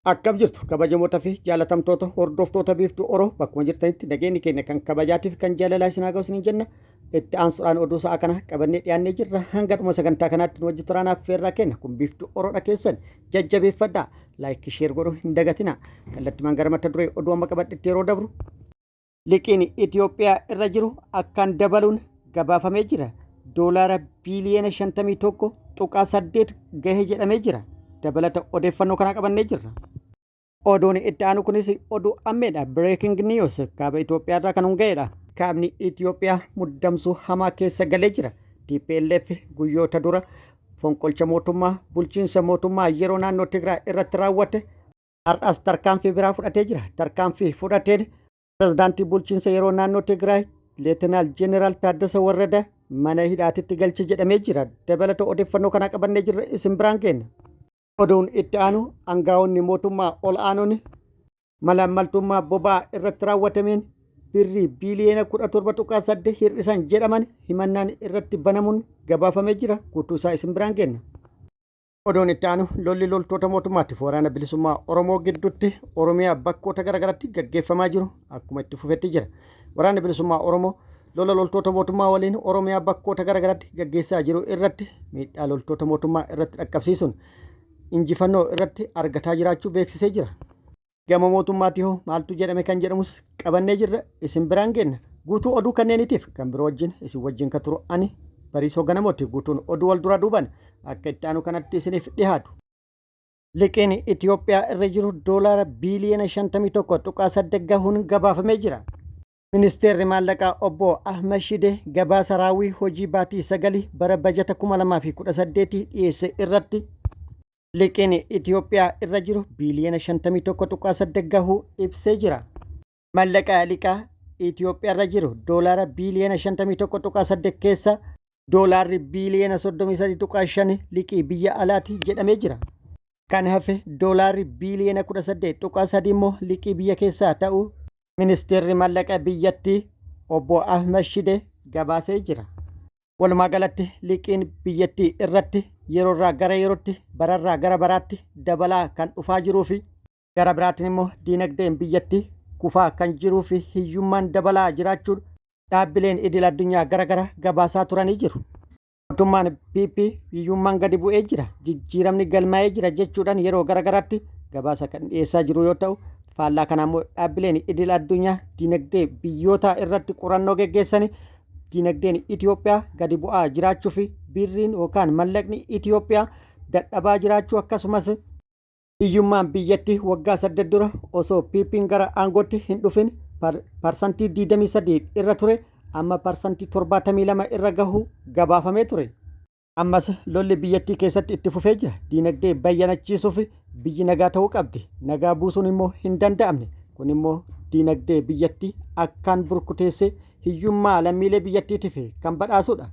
Akkam jirtu kabajamoota fi jaalatamtoota hordoftoota Biiftuu Oro, bakkuma jirtanitti nageenyi keenya kan kabajaatiif kan jaalalaa isin haa ga'u isiniin jenna. Itti aansuudhaan oduu sa'a kana qabannee dhiyaannee jirra. Hanga dhuma sagantaa kanaatti nu wajji turaan affeerraa kenna. Kun Biiftuu Oroodha, keessan jajjabeeffadhaa. Like, share godhuu hin dagatina. Kallattimaan gara mata duree oduu amma qabadhetti yeroo dabru, liqiin Itoophiyaa irra jiru akkaan dabaluun gabaafamee jira. Doolaara biiliyoona 51.8 gahe jedhamee jira. Dabalata odeeffannoo kanaa qabannee jirra. Oduun itti aanu kunis oduu ammeedha. Breaking news kaaba Itoophiyaa irraa kan hunga'edha. Kaabni Itoophiyaa muddamsuu hamaa keessa galee jira. TPLF guyyoota dura fonqolcha mootummaa bulchiinsa mootummaa yeroo naannoo Tigraay irratti raawwate har'as tarkaanfii biraa fudhatee jira. Tarkaanfii fudhateen pirezidaantii bulchiinsa yeroo naannoo Tigraay Leetinaal Jeneraal Taaddasa Warrada mana hidhaatitti galche jedhamee jira. Dabalata odeeffannoo kanaa qabannee jirra, isin biraan geenna. Oduun itti aanu, aangaa'onni mootummaa ol aanoon malaammaltummaa boba'aa irratti raawwatameen birrii biiliyoona 17.8 hir'isan jedhaman himannaan irratti banamuun gabaafamee jira. Guutuu isaa isin biraan geenna. Oduun itti aanu, lolli loltoota mootummaatiif Waraana Bilisummaa Oromoo gidduutti Oromiyaa bakkoota garaagaraatti gaggeeffamaa jiru akkuma itti fufetti jira. Waraanni Bilisummaa Oromoo lola loltoota mootummaa waliin Oromiyaa bakkoota garaagaraatti gaggeessaa jiru irratti miidhaa loltoota mootummaa irratti dhaqqabsiisuun injifannoo irratti argataa jiraachuu beeksisee jira. Gama mootummaatti hoo maaltu jedhame kan jedhamus qabannee jirra, isin biraan geenna. Guutuu oduu kanneeniitiif kan biroo wajjin isin wajjin kan turu ani Bariisoo Ganamooti. Guutuun oduu wal duraa duubaan akka itti aanu kanatti isiniif dhiyaatu. Liqiin Itoophiyaa irra jiru doolaara biiliyoona 51.8 gahuun gabaafamee jira. Ministeerri Maallaqaa Obbo Ahmad Shidee gabaasa raawwii hojii baatii sagalii bara bajata 2018 dhiyeesse irratti liqiin Itoophiyaa irra jiru biiliyoona 51.8 gahuu ibsee jira. Mallaqa liqaa Itoophiyaa irra jiru doolaara biiliyoona 51.8 keessa doolaarri biiliyoona 33.5 liqii biyya alaati jedhamee jira. Kan hafe doolaarri biiliyoona 18.3 immoo liqii biyya keessaa ta'uu ministeerri mallaqa biyyattii Obbo Ahmad Shidee gabaasee jira. Walumaa galatti liqiin biyyattii irratti yeroorraa gara yerootti, bararraa gara baraatti dabalaa kan dhufaa jiruu fi gara biraatiin immoo diinagdeen biyyattii kufaa kan jiruu fi hiyyummaan dabalaa jiraachuun dhaabbileen idil addunyaa gara gara gabaasaa turanii jiru. Mootummaan PP hiyyummaan gadi bu'ee jira, jijjiiramni galmaa'ee jira jechuudhaan yeroo gara garaatti gabaasa kan dhiyeessaa jiru yoo ta'u, faallaa kanaa immoo dhaabbileen idil addunyaa diinagdee biyyootaa irratti qorannoo geggeessanii diinagdeen Itoophiyaa gadi bu'aa jiraachuu fi birriin yookaan mallaqni Itoophiyaa dadhabaa jiraachuu, akkasumas hiyyummaan biyyattii waggaa 8 dura osoo PP'n gara aangootti hin dhufin parsantii 23 irra ture amma parsantii 72 irra gahuu gabaafamee ture. Ammas lolli biyyattii keessatti itti fufee jira. Diinagdee bayyanachiisuuf biyyi nagaa ta'uu qabdi. Nagaa buusuun immoo hin danda'amne. Kun immoo diinagdee biyyattii akkaan burkuteessee hiyyummaa lammiilee biyyattiitiif kan badhaasudha.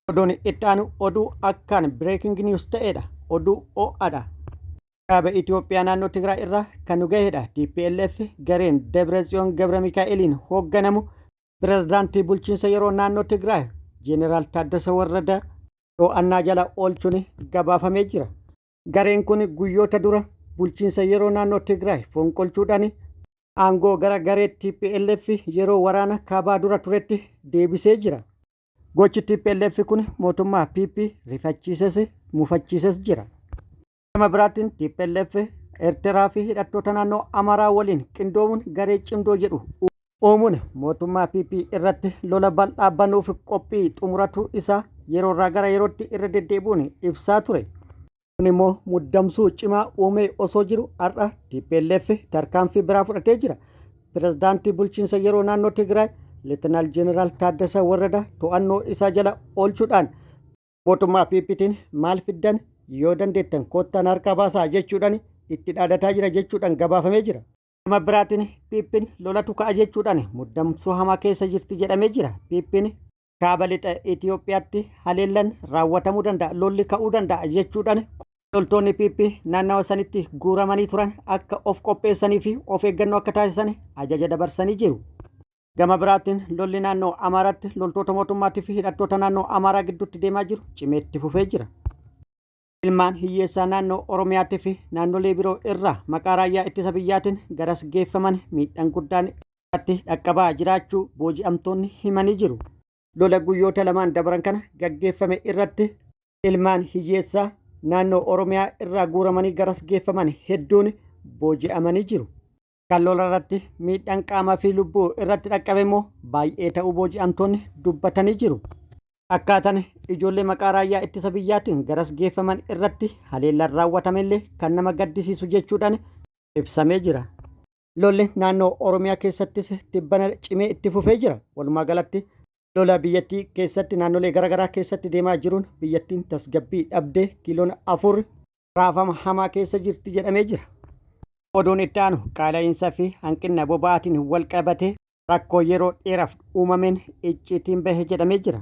Oduun itti aanu oduu akkaan breaking news ta'edha. Oduu ho'aadha. Kaaba Itoophiyaa naannoo Tigraay irraa kan nu gahedha. TPLF gareen Dabratsiyoon Gabra Mikaa'eliin hoogganamu pirezidaantii bulchiinsa yeroo naannoo Tigraay Jeeneraal Taaddasa Warrada to'annaa jala oolchuun gabaafamee jira. Gareen kun guyyoota dura bulchiinsa yeroo naannoo Tigraay fonqolchuudhaan aangoo gara garee TPLF yeroo waraana kaabaa dura turetti deebisee jira. Gochi TPLF kun mootummaa PP rifachiises mufachiises jira. Gama biraatiin TPLF Eertiraa fi hidhattoota naannoo Amaaraa waliin qindoomuun garee Cimdoo jedhu uumuun mootummaa PP irratti lola bal'aa banuuf qophii xumuratu isaa yeroorraa gara yerootti irra deddeebi'uun ibsaa ture. Kun immoo muddamsuu cimaa uumee osoo jiru har'a TPLF tarkaanfii biraa fudhatee jira. Pirezidaantii bulchiinsa yeroo naannoo Tigraay Leetinaal Jeneraal Taaddasa Warrada to'annoo isaa jala oolchuudhaan mootummaa PPtiin maal fiddan, yoo dandeettan koottaan harkaa baasaa jechuudhaan itti dhaadataa jira jechuudhaan gabaafamee jira. Gama biraatiin PP'n lolatu ka'a jechuudhaan muddamsuu hamaa keessa jirti jedhamee jira. PP'n kaaba lixa Itoophiyaatti haleellan raawwatamuu danda'a, lolli ka'uu danda'a jechuudhaan loltoonni PP naannawa sanitti guuramanii turan akka of qopheessanii fi of eeggannoo akka taasisan ajaja dabarsanii jiru. Gama biraatiin lolli naannoo Amaaraatti loltoota mootummaatii fi hidhattoota naannoo Amaaraa gidduutti deemaa jiru cimee itti fufee jira. Ilmaan hiyyeessaa naannoo Oromiyaatii fi naannolee biroo irraa maqaa raayyaa ittisa biyyaatiin garas geeffaman miidhaan guddaan irratti dhaqqabaa jiraachuu booji'amtoonni himanii jiru. Lola guyyoota lamaan dabran kana gaggeeffame irratti ilmaan hiyyeessaa naannoo Oromiyaa irraa guuramanii garas geeffaman hedduun booji'amanii jiru. Kan lola irratti miidhaan qaamaa fi lubbuu irratti dhaqqabe immoo baay'ee ta'uu booji'amtoonni dubbatanii jiru. Akkaataan ijoollee maqaa raayyaa ittisa biyyaatiin garas geeffaman irratti haleellaan raawwatamellee kan nama gaddisiisu jechuudhaan ibsamee jira. Lolli naannoo Oromiyaa keessattis tibbana cimee itti fufee jira. Walumaa galatti lola biyyattii keessatti naannolee garaagaraa keessatti deemaa jiruun biyyattiin tasgabbii dhabdee kiiloon 4 raafama hamaa keessa jirti jedhamee jira. Oduun itti aanu qaala'iinsa fi hanqina boba'aatiin wal qabatee rakkoo yeroo dheeraaf uumameen icciitiin bahe jedhamee jira.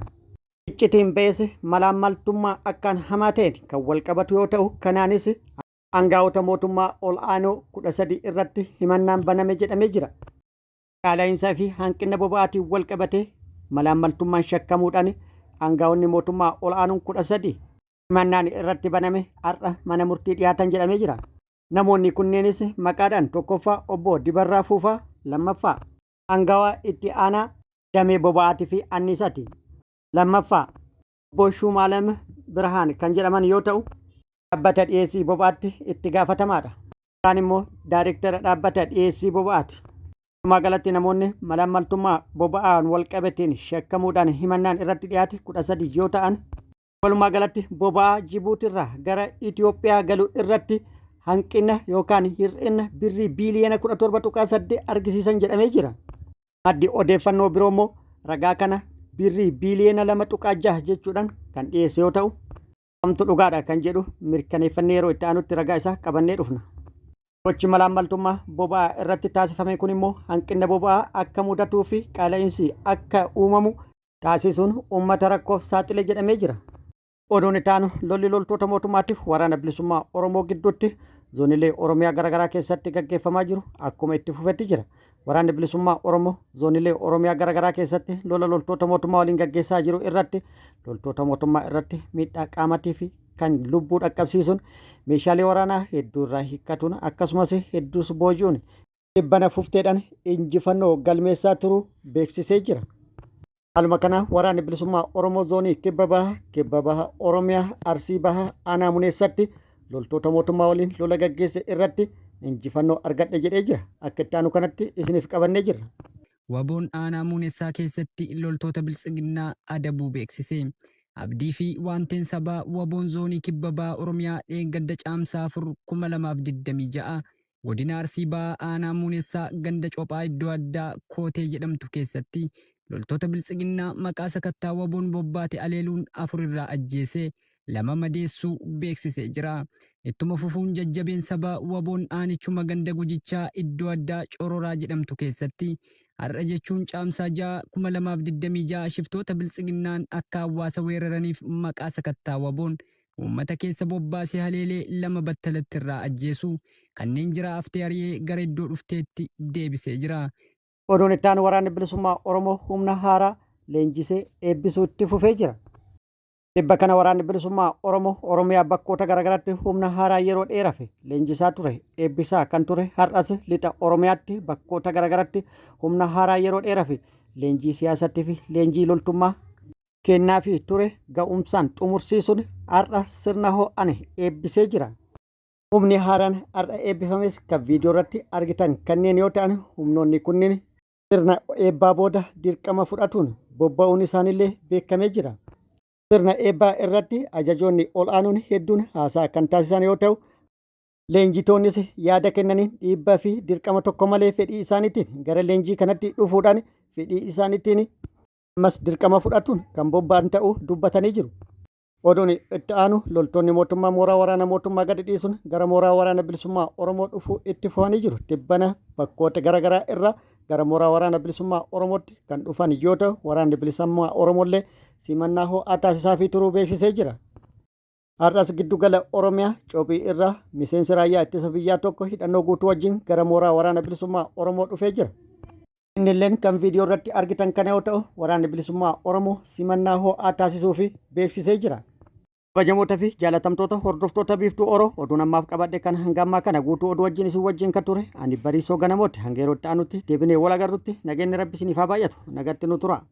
Iccitiin bahes malaammaltummaa akkaan hamaa ta'een kan wal qabatu yoo ta'u, kanaanis aangaa'ota mootummaa ol aanoo 13 irratti himannaan baname jedhamee jira. Qaala'iinsaa fi hanqina boba'aatiin wal qabatee malaammaltummaan shakkamuudhaan aangaa'onni mootummaa ol aanoon 13 himannaan irratti baname har'a mana murtii dhiyaatan jedhamee jira. Namoonni kunneenis maqaadhaan tokkoffaa obbo Dibarraa Fuufaa, lammaffaa aangawaa itti aanaa damee boba'aatii fi anniisaati. Lammaffaa obbo Shuumaalam Birhaan kan jedhaman yoo ta'u, dhaabbata dhiyeessii boba'aatti itti gaafatamaadha. Kaan immoo daayirektara dhaabbata dhiyeessii boba'aati. Walumaa galatti namoonni malaammaltummaa boba'aan walqabateen shakkamuudhaan himannaan irratti dhiyaate 13 yoo ta'an, walumaa galatti boba'aa Jibuutirraa gara Itoophiyaa galu irratti hanqina yookaan hir'ina birrii biiliyoona 17.8 argisiisan jedhamee jira. Maddi odeeffannoo biroo immoo ragaa kana birrii biiliyoona 2.6 jechuudhaan kan dhiyeesse yoo ta'u, kamtu dhugaadha kan jedhu mirkaneeffannee yeroo itti aanutti ragaa isaa qabannee dhufna. Gochi malaammaltummaa boba'aa irratti taasifame kun immoo hanqina boba'aa akka mudatuu fi qaala'insi akka uumamu taasisuun uummata rakkoof saaxile jedhamee jira. Oduun itti aanu lolli loltoota mootummaatiif waraana bilisummaa Oromoo gidduutti zoonilee Oromiyaa garaagaraa keessatti gaggeeffamaa jiru akkuma itti fufetti jira. Waraanni bilisummaa Oromoo zoonilee Oromiyaa garaagaraa keessatti lola loltoota mootummaa waliin gaggeessaa jiru irratti loltoota mootummaa irratti miidhaa qaamatii fi kan lubbuu dhaqqabsiisuun meeshaalee waraanaa hedduu irraa hiikkatuun akkasumas hedduus booji'uun dhibbana fufteedhaan injifannoo galmeessaa turuu beeksisee jira. Haaluma kana waraanni bilisummaa Oromoo zoonii kibba baha, kibba baha Oromiyaa, Arsii baha, aanaa Muneessatti loltoota mootummaa waliin lola gaggeesse irratti injifannoo argadhe jedhee jira. Akka itti aanu kanatti isiniif qabannee jirra. Waboon aanaa Muunessaa keessatti loltoota Biltsiginnaa adabuu beeksise. Abdii fi Waanteen Sabaa Waboon Zoonii Kibba Baha Oromiyaa dheengadda Caamsaa 4, 2026 Godina Arsii Bahaa Aanaa Muunessaa ganda Cophaa iddoo addaa Kootee jedhamtu keessatti loltoota Biltsiginnaa maqaa sakattaa WBOn bobbaate aleeluun 4 irraa ajjeesee 2 madeessuu beeksisee jira. Ittuma fufuun jajjabeen sabaa WBOn aanichuma ganda Gujichaa iddoo addaa Cororaa jedhamtu keessatti har'a jechuun Caamsaa 6, 2026 shiftoota Biltsiginnaan akka hawaasa weeraraniif maqaa sakattaa WBOn Uummata keessa bobbaasee haleelee 2 battalatti irraa ajjeesuu, kanneen jiraa haftee ari'ee gara iddoo dhufteetti deebisee jira. Oduun itti aanu Waraanni Bilisummaa Oromoo humna haaraa leenjisee eebbisuu itti fufee jira. Tibba kana Waraanni Bilisummaa Oromoo Oromiyaa bakkoota garaagaraatti humna haaraa yeroo dheeraaf leenjisaa ture eebbisaa kan ture har'as lixa Oromiyaatti bakkoota garaagaraatti humna haaraa yeroo dheeraaf leenjii siyaasatti fi leenjii loltummaa kennaafii ture ga'umsaan xumursiisuun har'a sirna ho'an eebbisee jira. Humni haaraan har'a eebbifames kan viidiyoo irratti argitan kanneen yoo ta'an humnoonni kunneen sirna eebbaa booda dirqama fudhatuun bobba'uun isaaniillee beekamee jira. Sirna eebbaa irratti ajajoonni ol'aanoon hedduun haasaa kan taasisan yoo ta'u, leenjitoonnis yaada kennaniin dhiibbaa fi dirqama tokko malee fedhii isaaniitiin gara leenjii kanatti dhufuudhaan fedhii isaaniitiin ammas dirqama fudhatuun kan bobba'an ta'uu dubbatanii jiru. Oduun itti aanu loltoonni mootummaa mooraa waraana mootummaa gadi dhiisuun gara mooraa waraana bilisummaa Oromoo dhufuu itti fufanii jiru. Tibbana bakkoota garaagaraa irraa gara mooraa waraana bilisummaa Oromootti kan dhufan yoo ta'u waraanni bilisummaa Oromoollee simannaa ho'aa taasisaafii turuu beeksisee jira. Har'as giddugala Oromiyaa Cophii irraa miseensi raayyaa ittisa biyyaa tokko hidhannoo guutuu wajjin gara mooraa waraana bilisummaa Oromoo dhufee jira. Innilleen kan viidiyoo irratti argitan kana yoo ta'u, waraanni bilisummaa Oromoo simannaa ho'aa taasisuufi beeksisee jira. Kabajamoota fi jaalatamtoota hordoftoota Biiftuu Oro, oduun ammaaf qabadhe kan hanga ammaa kana guutuu oduu wajjin isin wajjin kan ture ani Bariisoo Ganamooti. Hanga yeroo itti aanutti deebinee wal agarrutti nageenyi Rabbi isiniif haa baay'atu. Nagatti nu tura.